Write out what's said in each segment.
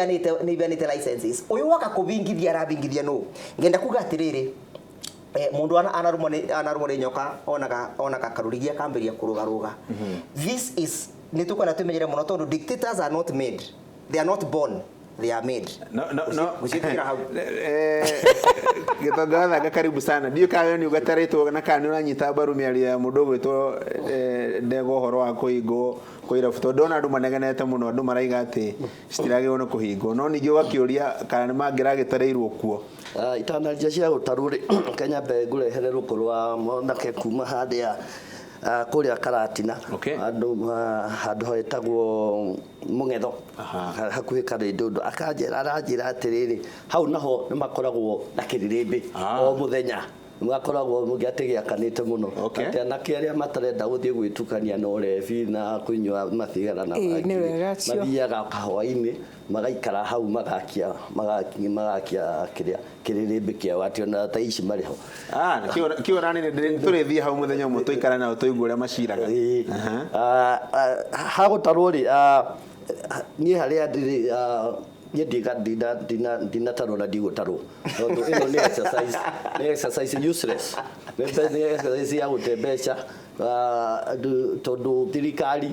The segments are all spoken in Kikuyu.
Nĩ ibeanĩte licenses. Ũyũ woka kũbingithia arabingithia nũ? Ngenda kuga atĩrĩrĩ, mũndũ anarũmwo nĩ nyoka onaga karũrigia kambĩria kũrũgarũga. This is nĩ tũkwenda twĩmenyere mũno tondũ dictators are not made, they are not born, they are made. No. Gũciĩtĩkĩra hau. Gĩtonga Wathanga, karibu sana. Ndiũ kana we nĩ ũgatarĩtwo na kana nĩ ũranyita mbaru mĩario ya mũndũ ũgwĩtwo Ndegwa ũhoro wa kũhingwo kwa irabu, tondũ ndona andũ manegenete mũno, andũ maraiga atĩ citiragĩrĩirwo nĩ kũhingwo, no ningĩ ũgakĩũria kana nĩ mangĩragĩtarĩirwo kuo. Ah, itanarĩria cia gũtarwo rĩ, Kenya mbe ngũrehere rũkũ rwa mwanake kuma harĩa kũrĩa Karatina. Handũ handũ hetagwo Mũng'etho. Hakuhĩ Karĩndũndũ, akanjĩra, aranjĩra atĩrĩrĩ, hau naho nĩ makoragwo na kĩrĩrĩmbĩ. O mũthenya makoragwo atĩ gĩakanĩte mũno. Atĩ anake arĩa matarenda gũthiĩ gwĩtukania na ũrebi na kũnyua mathigara na Ĩĩ, nĩ bangiri, wega cio. mathiaga kahũa-inĩ magaikara hau magakia kĩrĩa kĩrĩrĩmbĩ kĩao, atĩ ona ta ici marĩ ho. Ah, kĩo nani tũrĩthiĩ hau mũthenya ũmwe tũikare nao tũigue ũrĩa maciraga. Ĩĩ. Ha gũtarwo rĩ, niĩ harĩa ndĩrĩ, niĩ ndinatarwo na ndigũtarwo tondũ ĩno nĩ exercise, nĩ exercise useless, nĩ exercise ya gũte mbeca, tondũ thirikari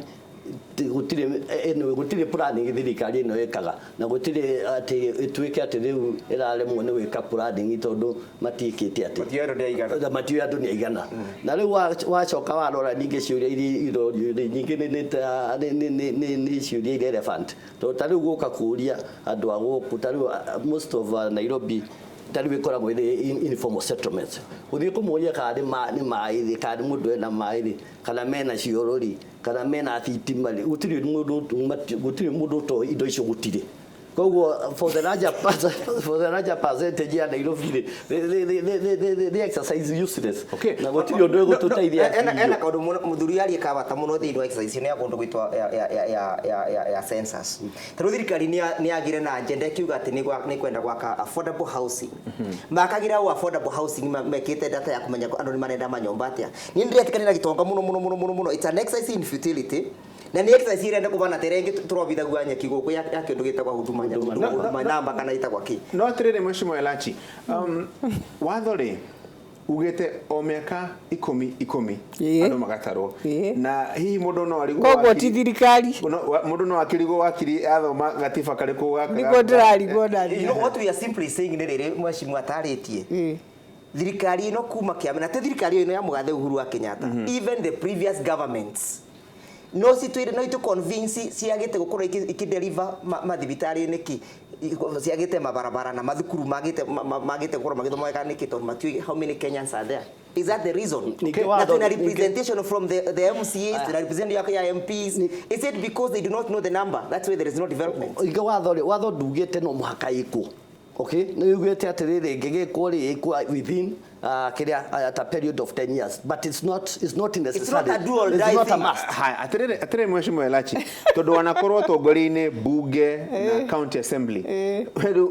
gũtirĩ, anyway, gũtirĩ planning thirikari ĩno ĩkaga, na gũtirĩ atĩ ĩtuĩke atĩ rĩu ĩraremwo nĩ gwĩka planning tondũ matiĩkĩte atĩ Matiũĩ andũ nĩ aigana. Matiũĩ andũ nĩ aigana. Na rĩu wacoka warora ningĩ ciũria iria irorio rĩ, nyingĩ nĩ ta nĩ ciũria irrelevant, tondũ ta rĩu gũka kũũria andũ a gũkũ, ta rĩu most of Nairobi ta rĩu ĩkoragwo ĩrĩ informal settlements, gũthiĩ kũmoria kana nĩ maĩ rĩ, kana nĩ mũndũ ena maĩ rĩ, kana mena cioro rĩ, kana mena thitima rĩ, gũtirĩ mũndũ ũtoĩ indo icio, gũtirĩ. Koguo for the larger percentage ya Nairobi rĩ, the exercise useless. Na gũtirĩ ũndũ ĩgũtũteithia. Ena kaũndũ mũthuri arie ka bata mũno thĩinĩ wa exercise ĩno ya kũndũ gwĩtwo ya census. Tarĩu thirikari nĩ yagire na agenda ĩkiuga atĩ nĩ kwenda gwaka affordable housing. Makagĩra o affordable housing mekĩte data ya kũmenya andũ nĩ marenda manyũmba atĩa. Niĩ ndĩretĩkania na gĩtonga mũno mũno mũno mũno mũno. It's an exercise in futility na nĩ exercise ĩrenda kũbana ta ĩrĩa ĩngĩ tũrobithagua nyeki gũkũ ya kĩndũ gĩtagwo huduma namba kana ĩtagwo kĩ. No atĩrĩrĩ, Mheshimiwa Elachi, watho rĩ ugĩte o mĩaka 10 10 andũ magatarwo. Na hihi mũndũ no arigwo Koguo ti thirikari. Mũndũ no akĩrigwo wakiri athoma gatiba karĩkũ gaka? Nĩguo ndĩrarigwo na You know what we are simply saying nĩ rĩrĩ, mheshimiwa atarĩtie thirikari ĩno kuma kĩama, na ti thirikari ĩno ya mũgathe Uhuru wa Kenyatta, even the previous governments, no citwĩre no itu convince ciagĩte gũkorwo ikĩdeliver mathibitarĩ nĩkĩ, ciagĩte mabarabara na mathukuru magĩte gũkorwo magĩthoma wega nĩkĩ, tondũ matiũĩ how many Kenyans are there. Is that the reason? Ningĩ Na twĩna representation from the MCAs, twĩna representation ya MPs. Is it because they do not know the number, that's why there is no development? Ningĩ watho rĩ, watho ndugĩte no mũhaka ĩkwo. Okay, nĩ ugĩte atĩrĩrĩ, ĩngĩgĩkwo rĩ, ĩkwo within kĩrĩa at a period of 10 years, but it's not necessary. Not a do or It's die not a thing. must. Haya, atĩrĩrĩ, Mheshimiwa Elachi, tondũ wanakorwo ũtongoria-inĩ bunge na county assembly,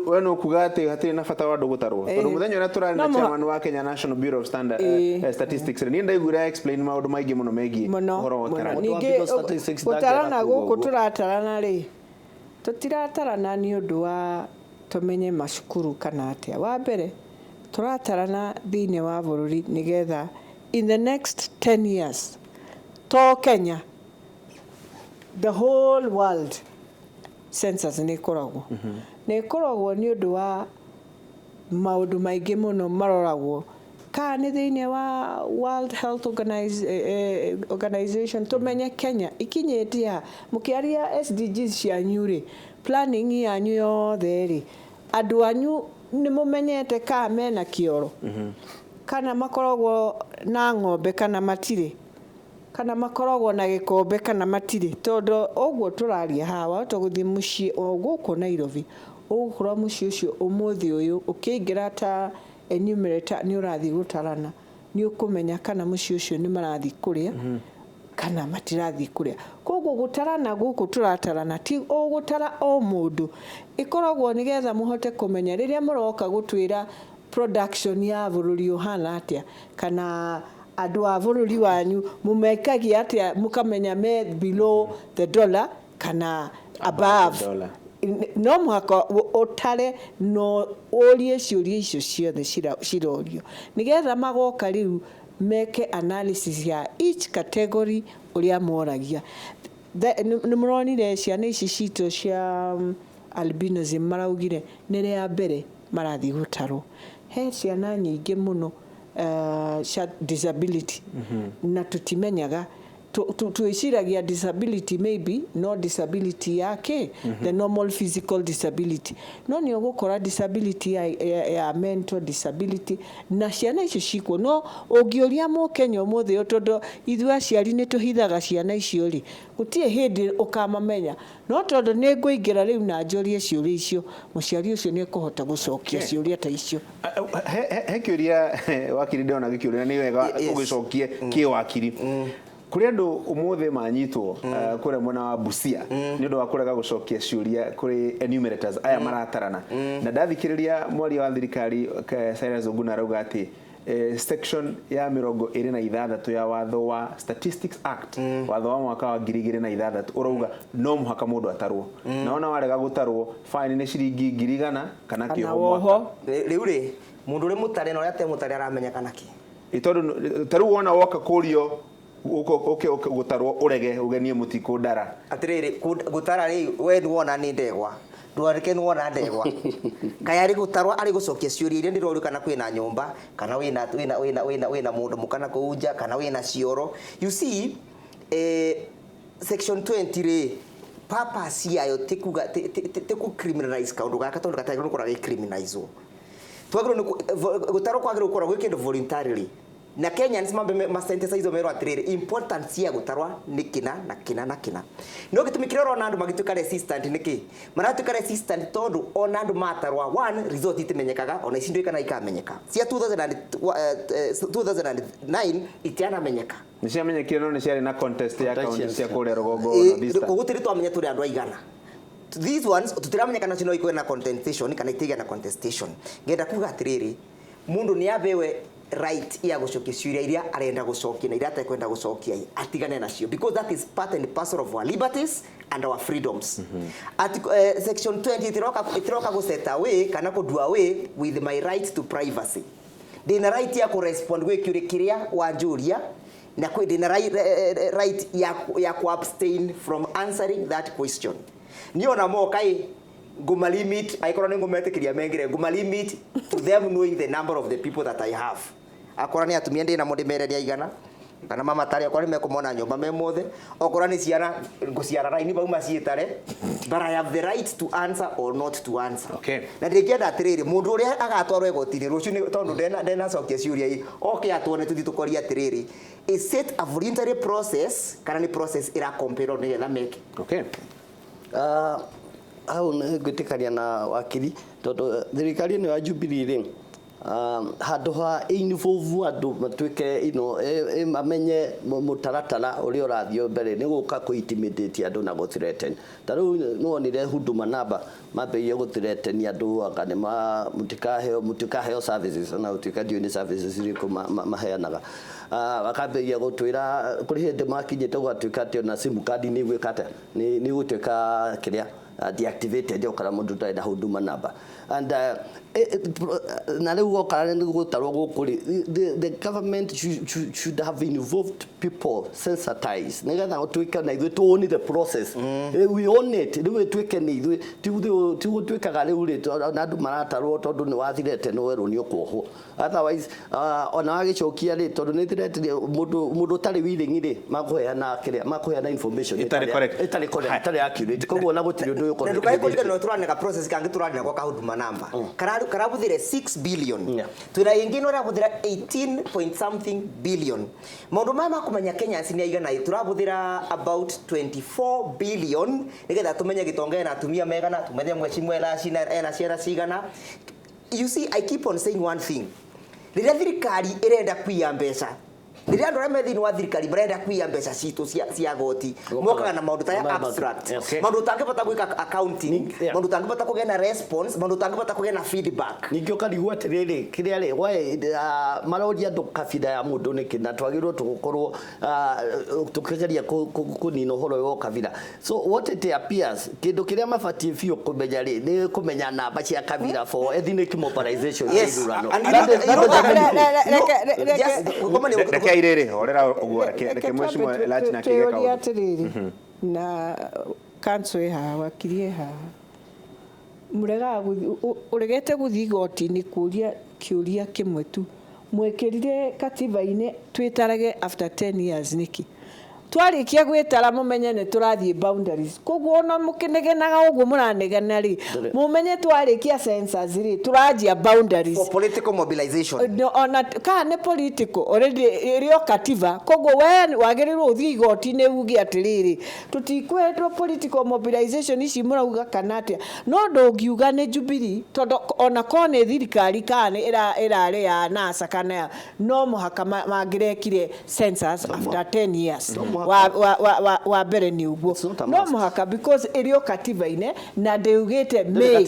we no kuga atĩ hatirĩ na bata wa andũ gũtarwo, tondũ mũthenya ũrĩa tũrarĩ na No chairman wa Kenya National Bureau of Standard Statistics rĩ, niĩ ndaiguire explain maũndũ maingĩ mũno megiĩ mũno ũhoro wa mũno. ũtarani. Mũndũ wa Ningĩ Bureau of Statistics gũtarana ndangĩaga kuuga gũkũ ũguo. Tũratarana rĩ, tũtiratarana nĩ ũndũ wa tũmenye macukuru kana atĩa. Wa mbere, tũratarana thĩinĩ wa bũrũri nĩgetha in the next 10 years, to Kenya, the whole world, census nĩ ĩkoragwo nĩ ũndũ wa maũndũ maingĩ mũno maroragwo, kana nĩ thĩinĩ wa World Health Organization, tũmenye Kenya ikinyĩtie ha. Mũkĩaria SDGs cianyu rĩ, planning yanyu yothe rĩ, andũ anyu nĩ mũmenyete kana mena kĩoro, kana makoragwo na ng'ombe kana matirĩ, kana makoragwo na gĩkombe kana matirĩ. Tondũ ũguo tũraria haha, wahota gũthiĩ mũciĩ o gũkũ Nairobi, ũgũkora mũciĩ ũcio ũmũthĩ ũyũ ũkĩingĩra ta enumerator nĩ ũrathiĩ gũtarana, nĩ ũkũmenya kana mũciĩ ũcio nĩ marathiĩ kũrĩa kana matirathiĩ kũrĩa. Koguo gũtarana gũkũ tũratarana ti o gũtara o mũndũ, ĩkoragwo nĩgetha mũhote kũmenya rĩrĩa mũroka gũtwĩra production ya bũrũri ũhana atĩa, kana andũ a bũrũri wanyu mũmekagia atĩa, mũkamenya me below the dollar kana above dollar. No mũhaka ũtare no ũrie ciũria icio ciothe cirorio, nĩgetha magoka rĩu meke analysis ya each category ũrĩa moragia. Nĩ mũronire ciana ici citũ cia albinism maraugire nĩ rĩa mbere marathiĩ gũtarwo. He ciana nyingĩ mũno cia disability na tũtimenyaga, twĩciragia disability maybe no disability yake, the normal physical disability, no nĩ ũgũkora disability ya mental disability na ciana icio cikuo. No ũngĩũria mũkenya ũmũthĩ ũyũ, tondũ ithuĩ aciari nĩ tũhithaga ciana icio rĩ, gũtirĩ hĩndĩ ũkamamenya. No tondũ nĩ ngũingĩra rĩu na njũrie ciũria icio, mũciari ũcio nĩ ekũhota gũcokia ciũria ta icio. He kĩũria wakiri ndĩrona gĩkĩũria, nĩ wega ũgĩcokie kĩ wakiri. Kũrĩ andũ ũmũthĩ manyitwo kũrĩa mwena wa Busia nĩ ũndũ wa kũrega gũcokia ciũria kũrĩ enumerators aya maratarana, na ndathikĩrĩria mwaria wa thirikari Cyrus Oguna arauga atĩ section ya 26 ya watho wa Statistics Act, watho wa mwaka wa 2006, ũrauga no mũhaka mũndũ atarwo, na ona warega gũtarwo fine nĩ ciringi 100,000 kana Kana kĩoho woho. mwaka. Rĩu rĩ, mũndũ ũrĩ mũtare na ũrĩa atarĩ mũtare aramenyekana kĩ? Ĩ tondũ ta rĩu wona woka kũrio ũke gũtarwo ũrege ũgenie mũtikũndara. Atirĩrĩ, gũtara rĩ, we nĩwona nĩ ndegwa, ndwarĩke nĩwona ndegwa kaya arĩ gũtarwo arĩ gũcokia ciũria iria ndĩrorio, kana kwĩna nyũmba, kana wĩna mũndũ mũkana kũu nja, kana wĩna cioro. You see, section 20 rĩ, purpose yayo ti kuga ti ku criminalize kaũndũ gaka, tondũ gatagĩrĩirwo nĩ gũkorwo gagĩ twagĩrĩirwo nĩ gũtarwo kwagĩrĩirwo gũkorwo gwĩ kĩndũ voluntarily, na Kenyans mambe masensitize, merwo atĩrĩrĩ, importance ya gũtarwa nĩ kĩna na kĩna na kĩna. No gĩtũmi kĩrĩa ũrona andũ magĩtuĩka resistant nĩ kĩ? Maratuĩka resistant tondũ ona andũ matarwa, one, result itimenyekaga, ona ici ndũĩ kana ikamenyeka. Cia 2009 itianamenyeka. Nĩ ciamenyekire, no nĩ ciarĩ na contest ya kaunti Contentious. cia kũrĩa rũgongo North. Koguo tũrĩ twamenya tũrĩ andũ aigana. These ones tũtiramenya kana no ikorwo na contestation kana itigĩa na contestation. Ngenda kuga atĩrĩrĩ, mũndũ nĩ abewe right ya gũcokia ciũria iria arenda gũcokia na iria atekwenda gũcokia atigane nacio, because that is part and parcel of our liberties and our freedoms. Article, section 20 itiroka gũ set away kana kũ do away with my right to privacy. Ndĩna right ya kũ respond gwĩ kĩũria kĩrĩa wanjũria, na kwĩ ndĩna right ya ku abstain from answering that question. Niĩ ona moka ĩ ngũma limit, angĩkorwo nĩ ngũmetĩkĩria mengĩre, ngũma limit to them knowing the number of the people that I have. Akorwo nĩ atumia ndĩ namo, ndĩmere nĩ aigana kana mamatare, okorwo nĩ mekũmona nyũmba me mothe, okorwo nĩ ciana ngũciara raini bau maciĩtare, but I have the right to answer or not to answer. Na ndĩngĩenda atĩrĩrĩ, mũndũ ũrĩa agatwarwo igoti-inĩ rũciũ tondũ ndenacokia ciũria ii, oke atwone tũthiĩ tũkoria atĩrĩrĩ, is it a voluntary process kana nĩ process ĩrakompĩrwo nĩgetha meke? Hau nĩ ngwĩtĩkania na wakiri, tondũ thirikari ĩno ya Jubilee rĩ, handũ ha involve andũ matuĩke ino mamenye mũtaratara ũrĩa ũrathiĩ mbere, nĩ gũka kũ intimidate andũ na gũ threaten. Ta rĩu nĩwonire Huduma Number mambĩrĩirie gũ threaten andũ anga nĩ mũtikaheo services, ona gũtuĩka ndiũĩ nĩ services irĩkũ maheanaga. Makambĩrĩria gũtwĩra kũrĩ hĩndĩ makinyĩte gũgatuĩka atĩ ona SIM card nĩ ĩgwĩka atĩa, nĩ ĩgũtuĩka kĩrĩa deactivated okara mũndũ ndarĩ na Huduma Number. And na rĩu okara nĩ gũtarwo gũkũ rĩ, the government should have involved people, sensitized, nĩgetha gũtuĩke na ithuĩ tũ own the process. We own it. Rĩu ĩtuĩke nĩ ithuĩ, ti gũtuĩkaga rĩu rĩ na andũ maratarwo tondũ nĩ wathirete nĩ werwo nĩ ũkuohwo. Otherwise ona wagĩcokia rĩ, tondũ nĩ thirete, mũndũ ũtarĩ willing rĩ, makũheana kĩrĩa makũheana information Ĩtarĩ correct. Ĩtarĩ correct, ĩtarĩ accurate, koguo ona gũtirĩ ũndũ Na ndũkae kũririkana tũranega process kangĩ tũranega gwa Huduma Number karabũthĩre 6 billion. Twĩna ĩngĩ no ĩrabũthĩra 18 point something billion. Maũndũ maya makũmenya Kenyans nĩ aigana ĩ, tũrabũthĩra about 24 billion nĩgetha tũmenye gĩtonga ena atumia megana, tũmenye mheshimiwa ena ciana cigana. You see, I keep on saying one thing: rĩrĩa thirikari ĩrenda kuiya mbeca, Rĩrĩa andũ arĩa me thĩinĩ wa thirikari marenda kũiya mbeca citũ cia goti, mokaga na maũndũ ta ya abstract, maũndũ ũtangĩbota gwĩka accounting, maũndũ ũtangĩbota kũgĩa na response, maũndũ ũtangĩbota kũgĩa na feedback. Ningĩ ũkarigwo atĩrĩrĩ, kĩrĩa rĩ why maroria andũ kabira ya mũndũ nĩkĩ, na twagĩrĩirwo tũgũkorwo tũkĩgeria kũnina ũhoro ũyũ wa kabira. So what it appears, kĩndũ kĩrĩa mabatiĩ biũ kũmenya rĩ nĩ kũmenya namba cia kabira for ethnic mobilization ithurano. Reke irĩrĩ horera ũguo, reke mheshimiwa Elachi na kĩge kaũndũ atĩrĩrĩ, na council ĩ haha, wakiri ĩ haha, mũregaga ũregete gũthiĩ igoti-inĩ kũria kĩũria kĩmwe tu, mwĩkĩrire katiba-inĩ twĩtarage after 10 years nĩkĩ? Twarĩkia gwĩtara mũmenye nĩ tũrathiĩ boundaries, koguo ona mũkĩnegenaga ũguo mũranegena rĩ, mũmenye twarĩkia census rĩ, tũranjia boundaries for political mobilization. Ona kana nĩ political already ĩrĩ o katiba, koguo we wagĩrĩirwo ũthiĩ igoti-inĩ uge atĩrĩrĩ, tũtikwendwo political mobilization ici mũrauga kana atĩa. No ndũngiuga nĩ Jubilee, tondũ ona korwo nĩ thirikari kana ĩrarĩ ya NASA kana ya, no mũhaka mangĩrekire census after 10 years. Wa mbere nĩ ũguo, no mũhaka because ĩrĩ o katiba-inĩ na ndĩugĩte may,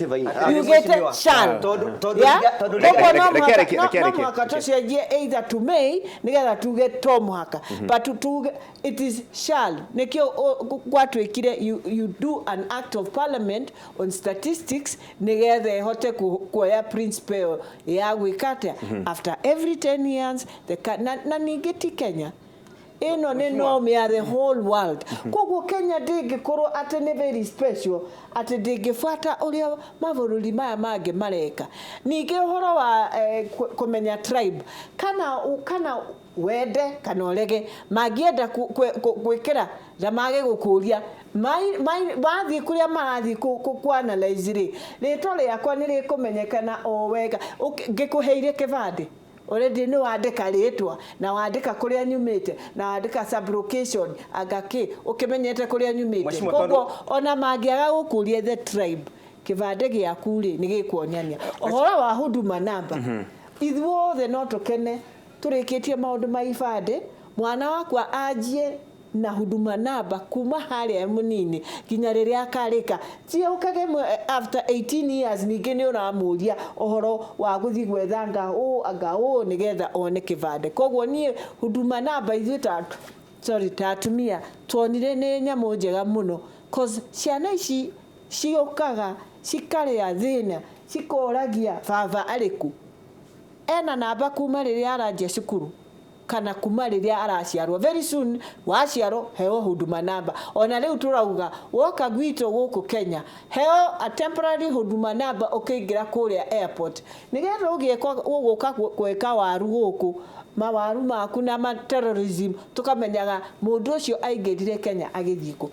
yugĩte shall. Koguo no mũhaka tũcenjie either to may nĩgetha tuge to mũhaka, but tuge it is shall. Nĩkĩo gwatuĩkire you do an act of parliament on statistics nĩgetha ĩhote kuoya principle ya gwĩka atĩa after every 10 years. Na ningĩ ti Kenya, ĩno nĩ norm ya the whole world. Koguo Kenya ndĩngĩkorwo atĩ nĩ very special, atĩ ndĩngĩbuata ũrĩa mabũrũri maya mangĩ mareka. Ningĩ ũhoro wa kũmenya tribe, kana wende kana ũrege, mangĩenda gwĩkĩra na mage gũkũria, mathiĩ kũrĩa marathiĩ kũ-analyze rĩ, rĩtwa rĩakwa nĩ rĩkũmenyekana o wega. Ngĩkũheire kĩbandĩ already nĩ wandĩka rĩtwa na wandĩka kũrĩa nyumĩte na wandĩka sublocation anga kĩ, ũkĩmenyete kũrĩa nyumĩte. Koguo ona mangĩaga gũkũria the tribe, kĩbandĩ gĩaku rĩ nĩ gĩkuonania. Ũhoro wa Huduma Number, ithuothe no tũkene tũrĩkĩtie maũndũ ma ibandĩ, mwana wakwa anjie na Huduma Number kuma harĩa mũnini nginya rĩrĩa akarĩka. Tiũkage after 18 years ningĩ nĩ ũramũria ũhoro wa gũthiĩ gwetha anga ũũ nĩgetha one kĩbandĩ. Koguo niĩ Huduma Number ithuĩ ta atumia tuonire nĩ nyamũ njega mũno, cause ciana ici ciũkaga cikarĩa thĩna, cikoragia baba arĩkũ, ena namba kuma rĩrĩa aranjia cukuru kana kuma rĩrĩa araciarwo. Very soon waciarwo heo Huduma Number. Ona rĩu tũrauga woka gwitũ gũkũ Kenya, heo a temporary Huduma Number ũkĩingĩra kũrĩa airport, nĩgetha ũgĩe ũgũka gwĩka waru gũkũ, mawaru maku na ma terrorism, tũkamenyaga mũndũ ũcio aingĩrire Kenya agĩthiĩ kũ.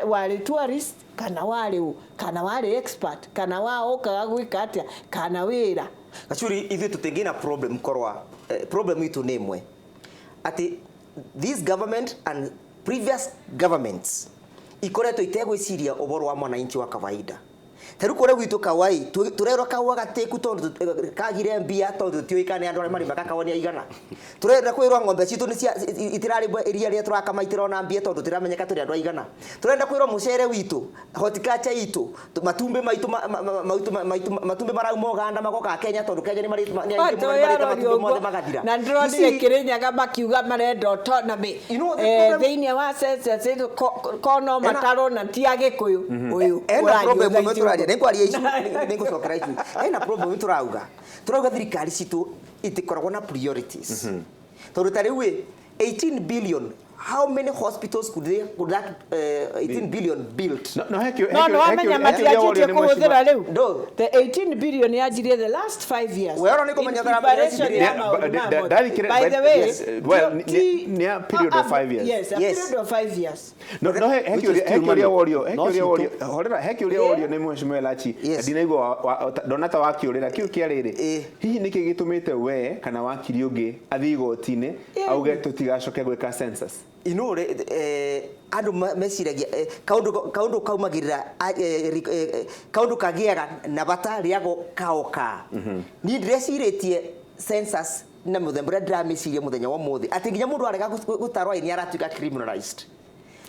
Warĩ tourist kana warĩ ũ, kana warĩ expert, kana waũkaga gwĩka atĩa, kana wĩra. Gachuri, ithuĩ tũtingĩ na problem korwa problem itũ nĩ ĩmwe, atĩ this government and previous governments ikoretwo itegwĩciria ũhoro wa mwananchi wa kawaida. Ta rĩu kũrĩa gwitũ Kawai tũrerwo kaua gatĩku tondũ kagire mbia, tondũ tũtiũĩ kana nĩ andũ arĩa marĩmaga kaua nĩ aigana. Tũrenda kwĩrwo ng'ombe citũ itirarĩmwo iria rĩrĩa tũrakama itirona mbia tondũ tũtiramenyeka tũrĩ andũ aigana. Tũrenda kwĩrwo mũcere witũ, horticulture itũ, matumbĩ maitũ matumbĩ marauma Uganda magoka Kenya tondũ Kenya nĩ marĩte matumbĩ mothe magathira. Na ndĩronire Kĩrĩnyaga makiuga marenda autonomy thĩinĩ wa census kono matarwo na ti Agĩkũyũ. Ũyũ ena problem ĩmwe tũraria, nĩngwaria ici, nĩngũcokera ici. Ena problem tũrauga thirikari citũ itikoragwo na priorities. Tondũ ta rĩu 18 billion, how many hospitals could that 18 billion build? No no wamenya matianjĩtie kũhũthĩra rĩu. The 18 billion yanjirie the last 5 years. Wewe nĩ kũmenya By the way, well, ni a period of 5 years. Yes, a period of 5 years. No he kĩũria worio, he kĩũria worio, horera, he kĩũria worio nĩ mheshimiwa Elachi. Ndinaigua ndona ta wakiũrĩra kĩu kĩa rĩrĩ. Hihi nĩkĩ gĩtũmĩte we kana wakiri ũngĩ athiĩ igoti-inĩ auge tũtigacoke gwĩka census? Ino andũ meciragia kaũndũ kaumagĩrĩra, kaũndũ kagĩaga na bata rĩago kaoka. Niĩ ndĩrecirĩtie census Na mũthemba ũrĩa ndĩramĩciria mũthenya wa ũmũthĩ, atĩ nginya mũndũ arega gũtarwo nĩ aratuĩka criminalized.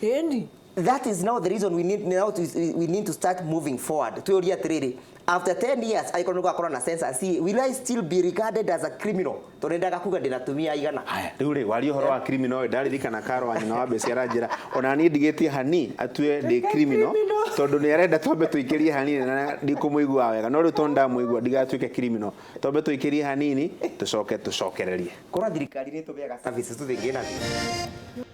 Ĩni. That is now the reason we need to start moving forward. Twĩũrie atĩrĩrĩ, after 10 years, angĩkorwo nĩ gũgakorwo na census, will I still be regarded as a criminal, tondũ nĩndaga kuga ndĩna atumia aigana? Haya, rĩu rĩ, waria ũhoro wa criminal ĩ, ndaririkana Karo wa nyina wa Mbeci aranjĩra ona niĩ ndigĩtie hani atue ndĩ criminal, tondũ nĩ arenda twambe tũikĩrie hanini na ndikũmũigua wega, no rĩu tondũ ndamũigua ndigatuĩke criminal, twambe tũikĩrie hanini tũcoke tũcokererie. Korwo thirikari nĩ ĩtũheaga services tũthĩngĩ nacio.